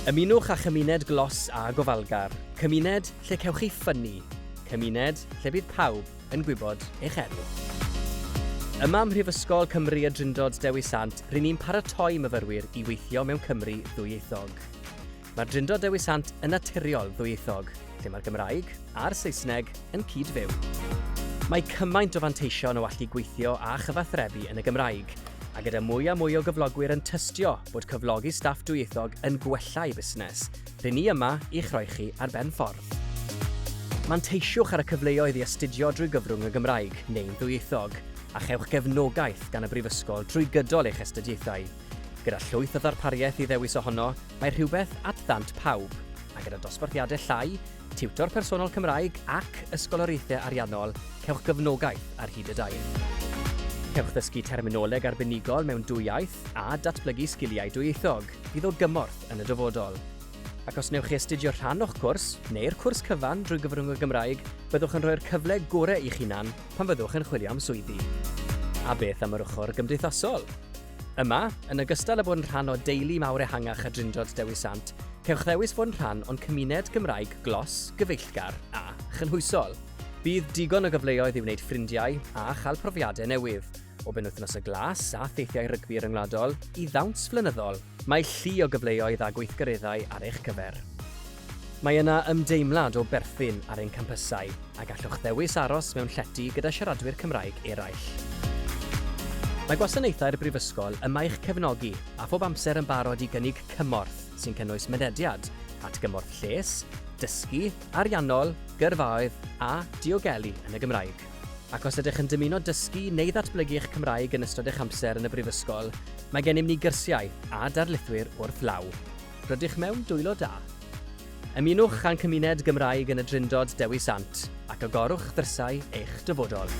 Ymunwch â chymuned glos a gofalgar, cymuned lle cewch chi ffynnu, cymuned lle bydd pawb yn gwybod eich enw. Yma ym Mhrifysgol Cymru y Drindod Dewi Sant, ry'n ni'n paratoi myfyrwyr i weithio mewn Cymru ddwyieithog. Mae'r Drindod Dewi Sant yn naturiol ddwyieithog, lle mae'r Gymraeg a'r Saesneg yn cyd-fyw. Mae cymaint o fanteision o allu gweithio a chyfathrebu yn y Gymraeg, a gyda mwy a mwy o gyflogwyr yn tystio bod cyflogi staff dwyieithog yn gwella eu busnes, rŷn ni yma i'ch rhoi chi ar ben ffordd. Manteisiwch ar y cyfleoedd i astudio drwy gyfrwng y Gymraeg neu'n ddwyieithog, a chewch gefnogaeth gan y Brifysgol drwy gydol eich astudiaethau. Gyda llwyth o ddarpariaeth i ddewis ohono, mae rhywbeth at ddant pawb, a gyda dosbarthiadau llai, tiwtor personol Cymraeg ac ysgoloriaethau ariannol, cewch gefnogaeth ar hyd y daith. Cewch ddysgu terminoleg arbenigol mewn dwy iaith a datblygu sgiliau dwyieithog, fydd o gymorth yn y dyfodol. Ac os wnewch chi astudio rhan o'ch cwrs, neu'r cwrs cyfan drwy gyfrwng y Gymraeg, byddwch yn rhoi'r cyfle gorau i'ch hunan pan fyddwch yn chwilio am swyddi. A beth am yr ochr gymdeithasol? Yma, yn ogystal â bod yn rhan o deulu mawr ehangach y Drindod Dewi Sant, cewch ddewis fod yn rhan o'n cymuned Gymraeg glos, gyfeillgar a chynhwysol. Bydd digon o gyfleoedd i wneud ffrindiau a chael profiadau newydd, o benwythnos y glas a theithiau rygbi ryngwladol i ddawns flynyddol, mae llu o gyfleoedd a gweithgareddau ar eich cyfer. Mae yna ymdeimlad o berthyn ar ein campysau, a gallwch ddewis aros mewn llety gyda siaradwyr Cymraeg eraill. Mae gwasanaethau'r Brifysgol yma i'ch cefnogi a phob amser yn barod i gynnig cymorth sy'n cynnwys mynediad at gymorth lles, dysgu, ariannol, gyrfaoedd a diogelu yn y Gymraeg. Ac os ydych yn dymuno dysgu neu ddatblygu eich Cymraeg yn ystod eich amser yn y Brifysgol, mae gennym ni gyrsiau a darlithwyr wrth law. Rydych mewn dwylo da. Ymunwch â'n cymuned Gymraeg yn y Drindod Dewi Sant ac agorwch ddrysau eich dyfodol.